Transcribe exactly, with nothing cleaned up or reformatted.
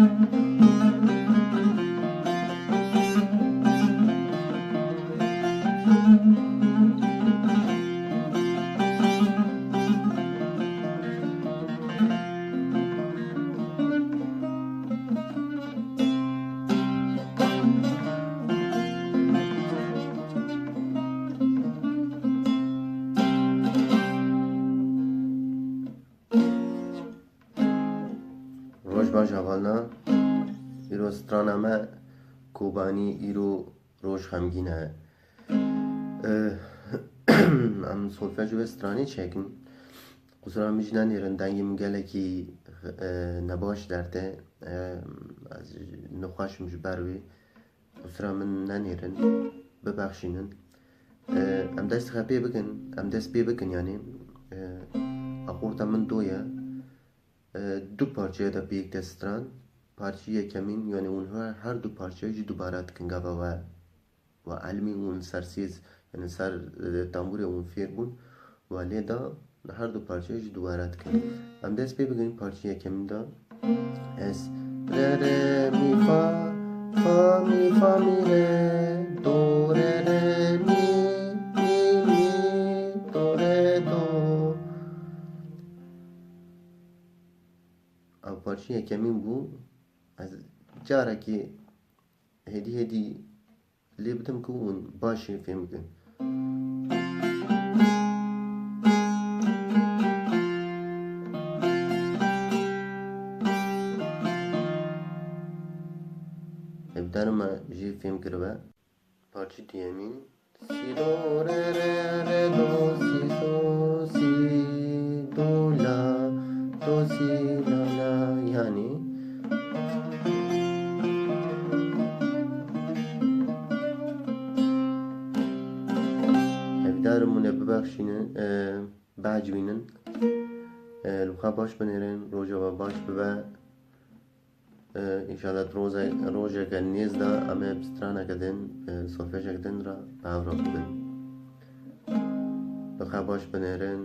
Roj baş hevalna. Îro strana me Kobanî, îro roj xemgîn e. Eh, em solfej wê stranê çekin. Qusura min jî nenêrin, dengê min gelekî, eh, nebaş derte. Eh, ez nexweş im ji ber wê. Qusura min nenêrin, bibexşînin. Eh, em dest xwe pê bikin, em dest pê bikin, yanî, eh, akorda min do ye. Eh, du parçeya de pêk de stran. Parçeyê yekemîn, yanî hûn her, her du parçeyê jî dubare dikin gava we. Ve elmî hûn ser sêz, yanî ser, eh, tambûrê hûn fêr bûn. Ve lê da her du parçeyê jî dubare dikin. Em dest pê bikin parçeyê yekemîn de. Ez re re mi fa, fa mi fa mi re, do re re mi, mi mi, do re do. Ev parçeyê yekemîn bû. Ez carekê hêdî hêdî lê bidim ku hûn baş jî fêm bikin. Hêvdar me jî fêm kiribe. Parçe diyemîn. Si do re re re do si so si do la do si la la, yanî hevdar im hûn ê bibexşînin, e, biecibînin. E, li xwe baş binêrin, roja we baş bibe. E, înşallah roze-, rojeke nêz de em ê bi straneke din, e, solfejek din re bi hev re bibin. Bi xwe baş binêrin,